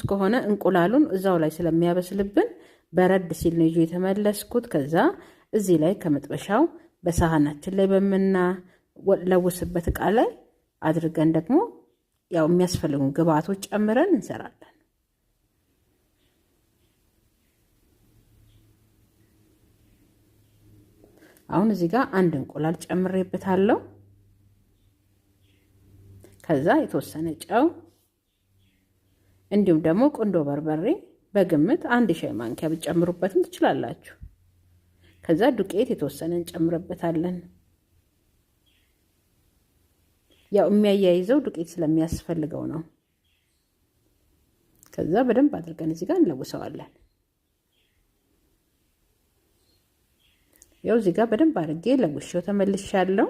ከሆነ እንቁላሉን እዛው ላይ ስለሚያበስልብን በረድ ሲል ነው ይዤ የተመለስኩት። ከዛ እዚህ ላይ ከመጥበሻው በሳህናችን ላይ በምናለውስበት እቃ ላይ አድርገን ደግሞ ያው የሚያስፈልጉን ግብአቶች ጨምረን እንሰራለን። አሁን እዚህ ጋር አንድ እንቁላል ጨምሬበታለሁ። ከዛ የተወሰነ ጨው እንዲሁም ደግሞ ቁንዶ በርበሬ በግምት 1 ሻይ ማንኪያ ብትጨምሩበትም ትችላላችሁ። ከዛ ዱቄት የተወሰነ እንጨምርበታለን። ያው የሚያያይዘው ዱቄት ስለሚያስፈልገው ነው። ከዛ በደንብ አድርገን እዚህ ጋር እንለውሰዋለን። ያው እዚህ ጋር በደንብ አድርጌ ለውሼው ተመልሻለሁ።